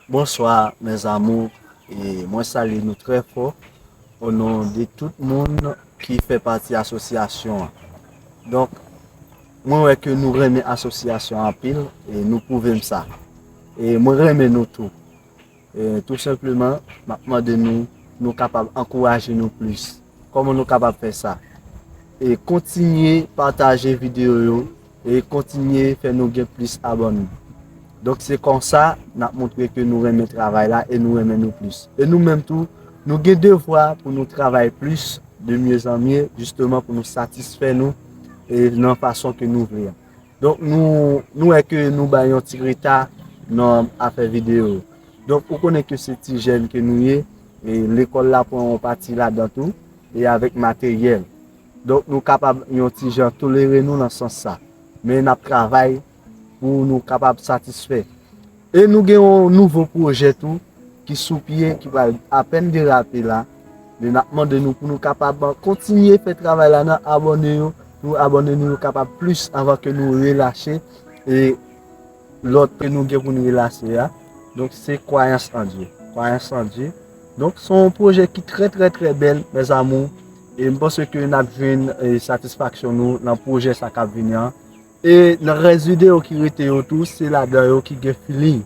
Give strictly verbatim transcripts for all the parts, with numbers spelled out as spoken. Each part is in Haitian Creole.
Bonsoir mes amours, e mwen salye nou trè fò o non de tout moun ki fè pati asosyasyon an. Donk, mwen wè ke nou renmen asosyasyon an anpil e nou pwouve m sa. E mwen renmen nou tou. E tou senpleman, m ap mande nou, nou kapab ankouraje nou plis. Kòman nou kapab fè sa? E kontinye pataje videyo yo e kontinye fè nou gen plis abòne. Donk se konsa n ap montre ke nou renmen travay la e nou renmen nou plis. E nou menm tou, nou gen devwa pou nou travay plis, de mieux en mieux, jisteman pou nou satisfè nou e nan fason ke nou vle an. Donk nou, nou wè ke nou bay yon ti reta nan afè videyo. Donk ou konnen ke se ti jèn ke nou ye, e lekòl la pran yon pati ladan tou, e avèk materyèl. Donk nou kapab yon ti jan tolere nou nan sans sa. Men n ap travay pou nou kapab satisfè. E nou gen yon nouvo pwojè tou ki sou pye, ki pral apèn derape la. Men n ap mande nou pou nou kapab kontinye fè travay la nan abòne yo, pou abòne nou yo kapab plis anvan ke nou relache e lòt ke nou gen pou nou relache a. Donk se Kwayans an Dye. Kwayans an Dye. Donk se yon pwojè ki trè, trè, trè bèl, mes amours. E m panse ke n ap jwenn, e, satisfaksyon nou nan pwojè sa k ap vini an. E nan rès videyo ki rete yo tou, se ladan yo ki gen feeling.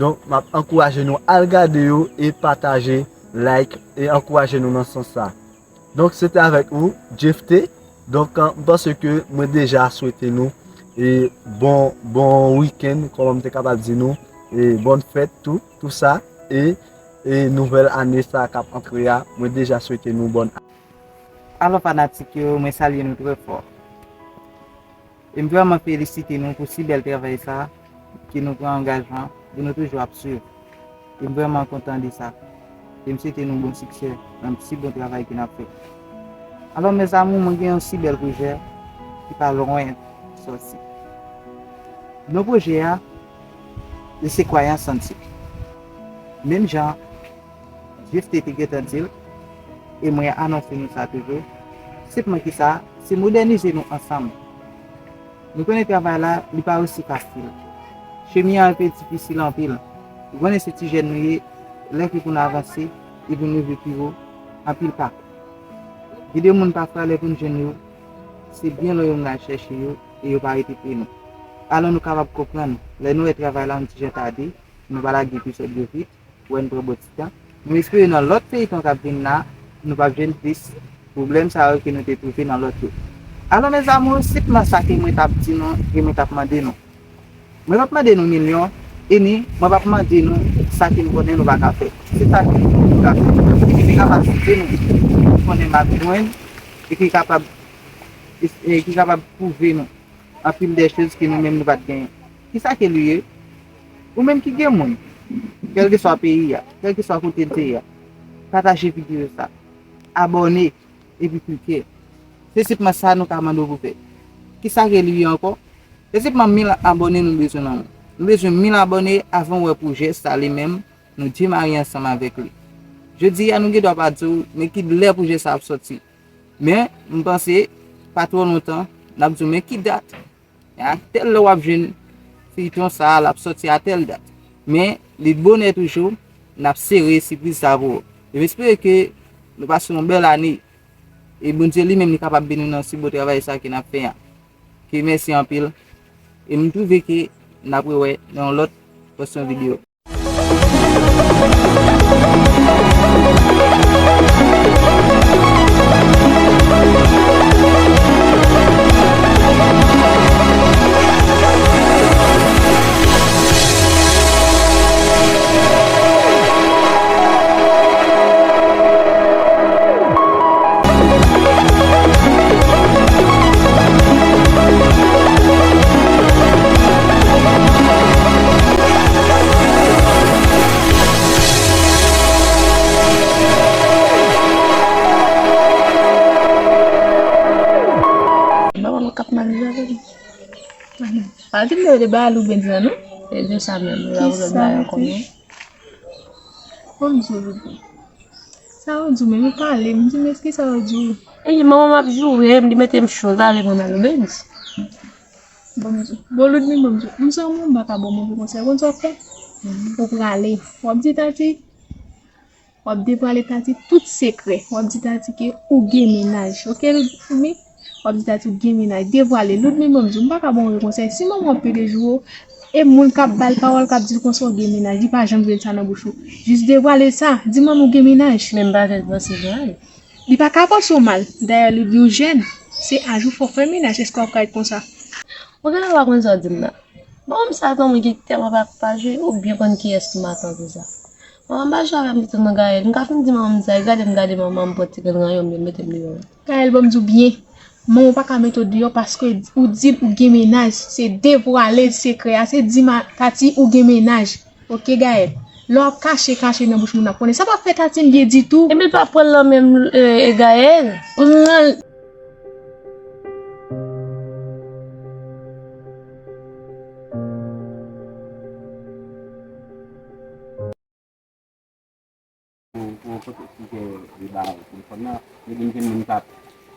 Donk, m ap ankouraje nou al gade yo e pataje, like, e ankouraje nou nan sans sa. Donk, se te avèk ou, Jeff T. Donk, m panse ke mwen deja swete nou e bon, bon wikenn, kòman m te kapab di nou, e bòn fèt tou, tou sa, e, e nouvèl ane sa k ap antre a, mwen deja swete nou bòn. Alò fanatik yo, mwen salye nou trè fò. E m vrèman felisite nou pou si bèl travay sa ke nou pran angajman pou nou toujou ap swiv. E m vrèman kontan de sa. E m swete nou bon siksè nan si bon travay ke n ap fè. Alò mes amours, mwen gen yon si bèl pwojè ki pa lwen sòti. Non pwojè a, li se Kwayans an Dye. Menm jan Jeff T te gentan di l, e mwen anonse nou sa toujou. Senpman kisa? Se modènize nou ansanm. Nou konnen travay la, li pa osi fasil. Chemen an pe difisil anpil. Ou konnen se ti jèn nou ye, lè ke pou n avanse, e pou n rive pi wo, anpil pa. Gen de moun pafwa lè pou n jwenn yo, se byen lwen yo n al chèche yo, e yo pa rete pre nou. Alò nou kapab konprann, lè nou wè travay la yon ti jan tade, nou pa lage epizòd yo vit, wè n pran bon ti tan. Nou espere nan lòt feyton k ap vin la, nou p ap jwenn plis pwoblèm sa yo ke nou te twouve nan lòt yo. Alò mes amours, senpman sa ke mwen t ap di nou e mwen t ap mande nou. Mwen p ap mande nou milyon, e ni mwen p ap mande nou sa ke nou konnen nou pa ka fè. Se sa ke nou ka fè. E ki kapasite nou, nou konnen n ap jwenn, e ki kapab, e ki kapab pwouve nou anpil de choz ke nou menm nou pa t genyen. Kisa ke li ye? Ou menm ki gen moun, kèlkeswa peyi a, kèlkeswa kote l te ye a, pataje videyo sa, abòne, epi klike. Se senpman sa nou ka mande w pou fè. Kisa ke li ye ankò? Se senpman mil abòne nou bezwen nan men. Nou bezwen mil abòne avan w wè pwojè sa li menm nou demare ansanm avèk li. Jodi a nou gen dwa pa di w men ki lè pwojè sa ap sòti. Men m panse pa twò lontan n ap di w men ki dat. A tèl lè w ap jwenn feyton sa a, l ap sòti a tèl dat. Men li bonè toujou, n ap sere sipriz sa pou ou. E m espere ke nou pase yon bèl ane. E Bondye li menm li kapab beni w nan si bon travay sa ke n ap fè a. Ke mèsi anpil. E m twouve ke n ap rewè nan yon lòt pòsyon videyo. Mwen wè l k ap mal jere. Pa di m te bay li oubyen di non. Se de sa menm, yo ap bay ankò non. Bon, m di w, Loudou. Sa yo di w menm, yo pale, m di, men kisa yo di w? Eyi, manman m ap joure m, li mete m cho la, li mwen mal obedi. Bon, m di w. Bon, Loudou, bon, m di w. M se yon moun, m pa ka bon, bon, bon, konsa. Konn sa w fè? Ou prale. W ap di Tati, w ap devwale Tati tout sekrè. W ap di Tati ke ou gen mennaj. Oke, Ludmi? W ap di Tati ou gen mennaj. Devwale. Ludmi, ban m di w, m pa ka ba w konsèy. Si manman w pede joure w, e moun k ap ba l pawòl, k ap di l konsa ou gen mennaj, li pa janm jwenn sa nan bouch ou. Jis devwale sa. Di manman w ou gen mennaj. Men m pa fèk panse sa. Li pa ka panse w mal. Dayè, Ludmi, ou jèn. Se aj ou fè w fè mennaj. Èske w ap ka ret konsa? Ou genlè pa konn sa w di m nan. Bon, m sa tankou moun ki tèlman pa, pa jwe, ou byen konn kiyès ki matant ou sa. Manman m pa jwe avè m ditou non, Gaël. M ka fin di manman m sa, e gade m gade manman m pran ti grenn ranyon m yo mete m deyò. Gaël, ban m di w byen, manman w pa ka mete w deyò paske ou di l ou gen mennaj. Se devwale sekrè a, se di ma, Tati ou gen mennaj. Oke, Gaël? Lè w ap kache, kache nan bouch moun ap konnen. Sa p ap fè Tati byen ditou. Epi l pa pran l nan men m, e, e Gaël. Pran l. Pou, pou kote ki te li ba telefòn nan, li di m te moun k ap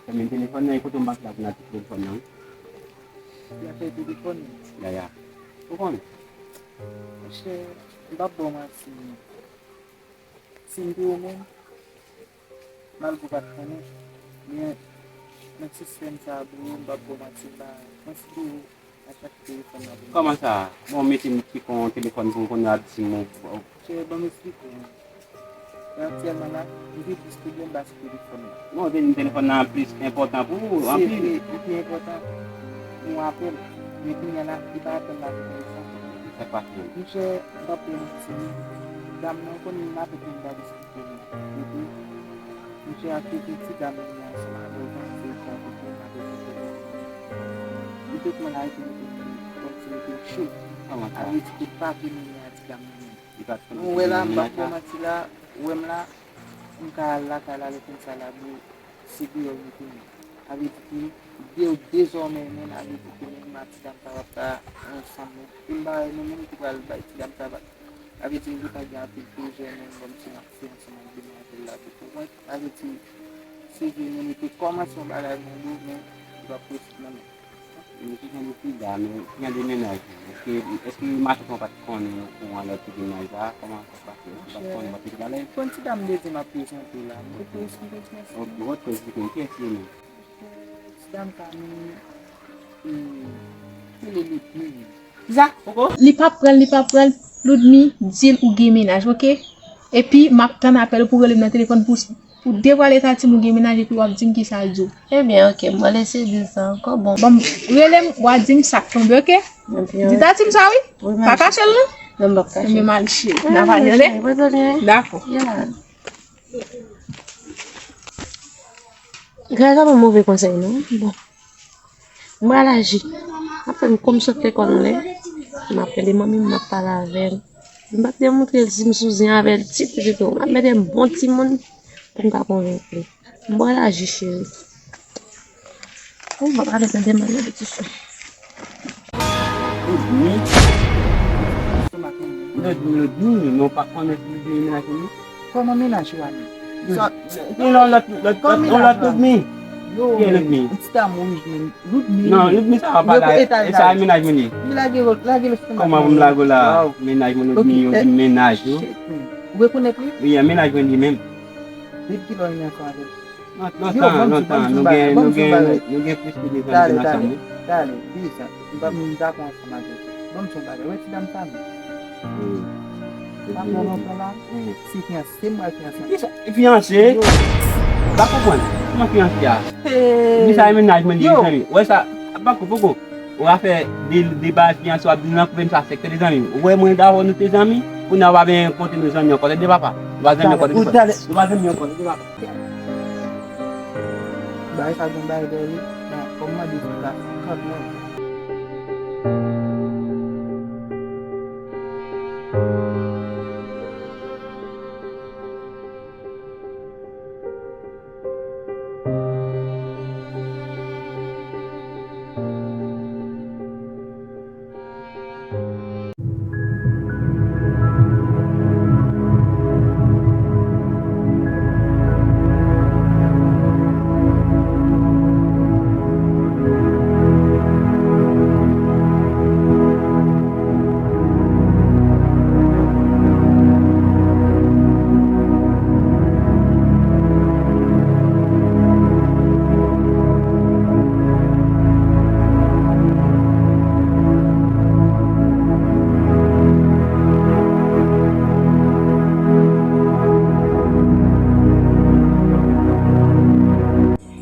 fèmen telefòn nan, e kote m pase la pou n ap telefòn nan, wi. Li ap fè telefòn nan. Ya, ya. Ou konnen? Monchè, m p ap ba w manti. Si m te ou menm, malgre w pa t konnen, men nan sistèm sa a, bro, m p ap ba w manti, m pa konsidere w a chak telefòn nan pou mwen. Kòman sa? Bon, w mete m ki kon telefòn pou m kounye a w ap di m ou. Chè, ban m esplike w. Aktyèlman la, m gen plis pwoblèm pase telefòn nan. Non, te di m telefòn nan plis enpòtan pou ou, anpil. Se vre, li pi enpòtan pou yon apèl. Men kounye a la, li pa apèl la ki enteresan. Sa k pase menm? Monchè, m p ap ba w manti, dam nan, ou konnen m avèk yon bagay. Epi, monchè, ak tout ti dam nan ansanm avè w, panse sa te fè m avè w. Li te kòmanse arete mete m kòmsi mete m cho. Kòman sa? Sa vle di ke pa vle menm a ti dam nan menm. Li pa t konn mete m nan mennaj la. Ou wè la, m p ap ba w manti la, ou wè m la, m ka al lakay la lè konsa la, bro. Se deyò m tounen. Sa vle di ke de-, dezòmè menm, sa vle di ke menm ak ti dam sa p ap ka ansanm non. E m pa wè nou menm ki pral bay ti dam sa va-, sa vle di m gentan gen anpil pwojè menm, bon, m se m ap fè ansanm ak demwazèl la tou, ou konprann? Sa vle di, se vre nou, nou te kòmanse yon bagay nan do, men li p ap posib non, men. Misye jan de sida, men jan de mennaj li? Èske, èske matant ou pa t konnen okouran lè w te gen mennaj la? Kòman sa pase? Ou pa t konnen, ou pa t gen bagay? Konn ti dam de di m ap prezante w la. Mwen te esplike w. Ok, ou te esplike m. Kiyès li menm? Ti dam sa menm, e, rele Ludmi menm. Kisa? Poko? Li p ap pran l, li p ap pran l. Ludmi, di l ou gen mennaj, oke? Epi, m ap tann apèl ou pou rele m nan telefòn pou Pou devwale Tati m ou gen mennaj epi w ap di m kisa l di w. Ebyen, oke, m pral eseye di l sa ankò. Bon. Bon, rele m, w a di m sa k tonbe, oke? Ebyen, di Tati m sa, wi. Wi, pa kache l, non. Non, m p ap kache l. Ebyen, m al cheri. N a pale, tande? Dakò. Gras a mwen move konsèy, non? Bon. M pral aji. Apre m konn sot lekòl lè, m ap rele manmi m, m ap pale avè l. M p ap demontre l si m sou zen avè l ditou, ditou. M ap mete m bon timoun pou m ka konvenk li. M pral aji, cheri. Ou m ap ale tande manmi m ti chou. Ludmi. Ludmi, Ludmi, men w pa konnen si Ludmi mennaj ou, non? Kòman mennaj ou a menm? Sa, ou konn yon lòt, lòt, lòt, yon lòt Ludmi? Yo, men, yon ti dam wouj menm. Ludmi. Non, Ludmi sa w ap pale a, e sa e mennaj mwen li ye. Li lage lòt, lage lòt. Kòman pou m lage w la? Mennaj mwen Ludmi, yo di m mennaj ou. Ou rekonèt li? Wi, e mennaj mwen li menm. Depi kilè w ansanm avè l? Lontan, lontan, nou gen, nou gen, nou gen plis ke de zan nou ansanm, wi. Talè, talè, talè, talè. Depi sa, m pa menm dakò ansanm avè w. Ban m di w yon bagay, wè ti dam sa menm. Wi. Sa pran lontan la, se fiyanse, se m pral fiyanse. Kisa? Fiyanse? Yo. M pa konprann. Kòman fiyanse a? Hey. Di sa e mennaj mwen li ye, mezanmi. Wè sa, poko, poko. Ou va fè de, de bagay fiyanse, w ap di nan koupe m sa sèk, tande zanmi. Ou wè mwen dakò nou te zanmi, kounye a w pa vin kontre nou zanmi ankò, tande papa. Nou pa zanmi ankò, tande papa. Nou pa zanmi ankò, tande papa. Bagay sa gon bagay dèyè li. Bon, fò m mande si l ka senkant mil.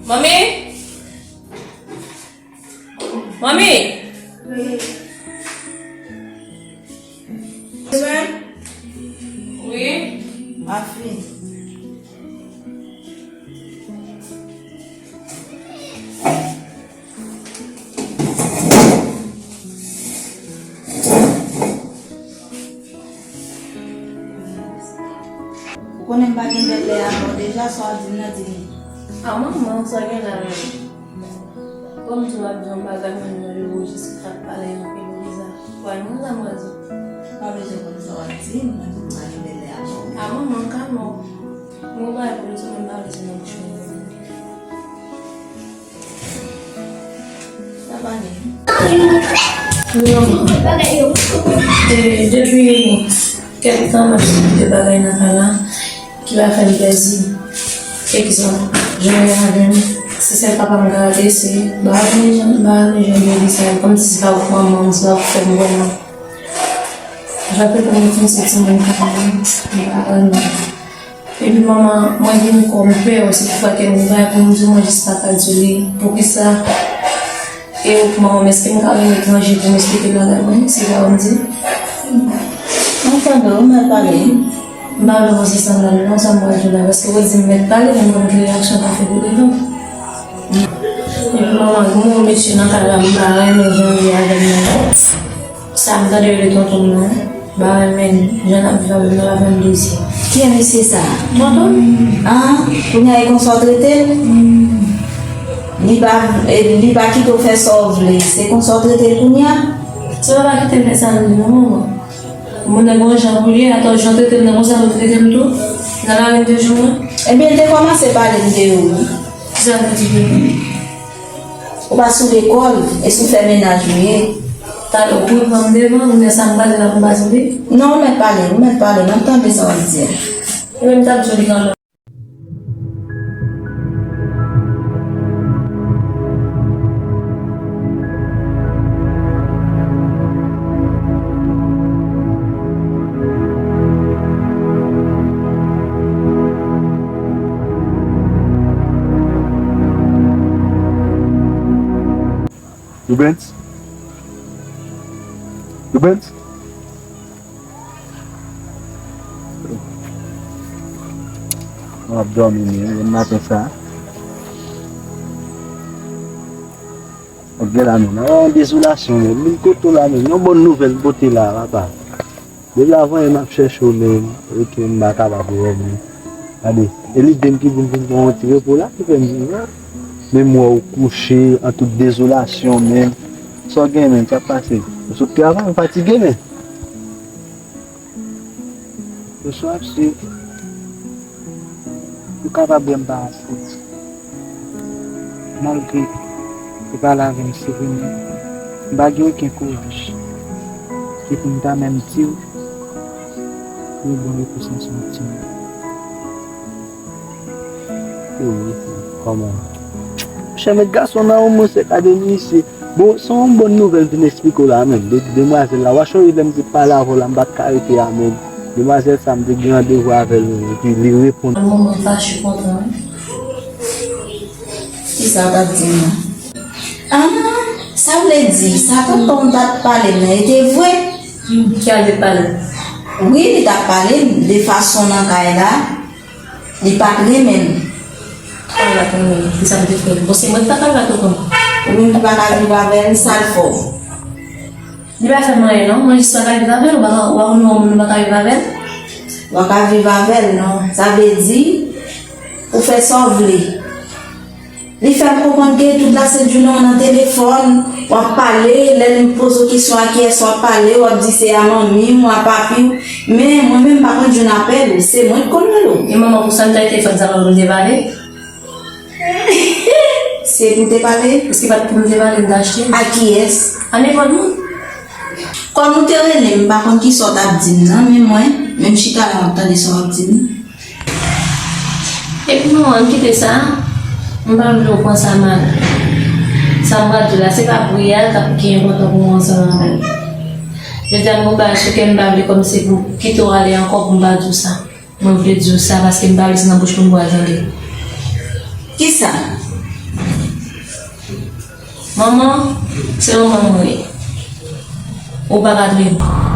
Manmi? Manmi? Wi. Wi. Afin. Ou konnen m pa gen bèlè avè w deja, sa w di m nan di m. A manman, sa w gen la menm? Kòm tou w ap di yon bagay, mwen mande w jis pa t pale anpil, Liza. Ou pa konn sa m pral di w. Pa bezwen konn sa w ap di m, mwen di w m pa gen bèlè avè w. A manman, kalme w. Mwen pa vle tou, mwen pa vle se nan bouch mwen. Sa pa gen. Wi, manman. E, depi kèk tan, m ap di de bagay nan kay la ki pa fè m plèzi. Egzanp, jan yo avè m, se sèl papa m ka rele, se ba vle jan, ba vle jan de li sa, kòmsi se pa pou manman m, se pa pou frè m vrèman. Jan ke pou mwen fin se timoun kay la, m pa vrèman. Epi manman, mwen vin kò m pè, se poukwa ke m gen bagay pou m di w, mwen jis pa ka di w li. Poukisa? E ou manman m, èske m ka vin etranje pou m esplike bagay mwen? Se sa w di? Mwen tande w, ou mèt pale. M pa vle panse sa m nan non, sa m pral di w la, paske ou di m mèt pale, men m konn ki reyaksyon w ka fè pou devan. Epi manman, gen yon mesye nan kay la, m pa renmen jan l ye avè m nan. Sa m tande yo de tonton m nan, m pa renmen jan l ap viv avè m nan, l ap fè m dezi. Ki mesye sa? Tonton m. Ah, kounye a e konsa w trete l? Li pa, e, li pa kite w fè sa w vle. Se konsa w trete l kounye a? Se pa pa kite m fè sa m vle non, manman. Moun nan gon jan pou l ye, atò jan w trete m nan konsa pou w trete m tou. Nan lari m te jwenn mwen. Ebyen, l te kòmanse pale m de ou wi. Kisa l te di de mwen? Ou pa sou lekòl, e sou fè mennaj ou ye. Talè w pou pran m devan, ou wè sa m pale la pou m pa di w li? Non, ou mèt pale, ou mèt pale, m ap tande sa w ap di a. Ebyen, m t ap di w li kanmenm. Rubens? Rubens? W ap dòmi menm, menm maten sa. Gade la menm, nan yon dezolasyon menm, menm kote w la menm, yon bòn nouvèl pote la, papa. Depi avan yè m ap chèche w, men, ok, m pa kapab wè w, men. Gade, e lide m ki pou m vin pran yon ti repo la, ki fè m vin la. Men m wè w kouche, an tout dezolasyon, men. Sa w gen, men, sa k pase? Ou sot travay, ou fatige, men. Oswa, si ou kapab wè m pa anfòm. Malgre ou pale avè m, se vre, men m pa gen okenn kouraj ki pou m ta menm di w pou w bon repo sa sou yon timoun. Wi, kòman? Monchè, met gason nan yon mwen se ka de misye. Bon, se yon bòn nouvèl m vin esplike w la menm. De, demwazèl la, w a chonje lè m te pale avè w la, m pa t ka rete a menm. Demwazèl sa, m te gen randevou avè l menm, epi li reponn. Manman fache kontan wi. Kisa w t ap di m nan? Ah, sa vle di, sa tonton m t ap pale m nan, e te vre? Hmm, kisa l te pale? Wi, li t ap pale m de fason nan kay la, li pa t renmen m. Kòman l pa t renmen w? Kisa m te fè? Bon, se mwen ki pa ka viv ak tonton m. Ou menm ki pa ka viv avè l, sa l fè w? Li pa fè m anyen non, mwen jis pa ka viv avè l, ou pa ka, ou pa konn yon moun ou pa ka viv avè l? Ou pa ka viv avè l non, sa vle di ou fè sa w vle. Li fè m konprann ke tout lasent jounen w nan telefòn, w ap pale, lè l poze w kesyon a kiyès w ap pale, w ap di se a manmi w, a papi w. Men mwen menm m pa konn jwenn apèl ou, se mwen k konn rele w. E manman, pou sa m ta telefòn sa pa pou m te pale? Se pou te pale? Èske pa t pou m te pale, m t achte? A kiyès? A nenpòt moun. Kòm ou te rele m, m pa konn kisa w t ap di m nan, men mwen, menm chita la, m ap tande sa w ap di m. Epi manman, ann kite sa, m pa vle w pran sa mal. Sa m pral di w la, se pa pri a k ap, ki enpòtan pou mwen ansanm avè w. Jodi a, m gon bagay sou kè m, m pa vle kòm se pou kite w ale ankò pou m pa di w sa. Mwen vle di w sa paske m pa vle se nan bouch moun pou al tande. Kisa? Manman, se yon manman mwen ye. Ou pa ka touye m.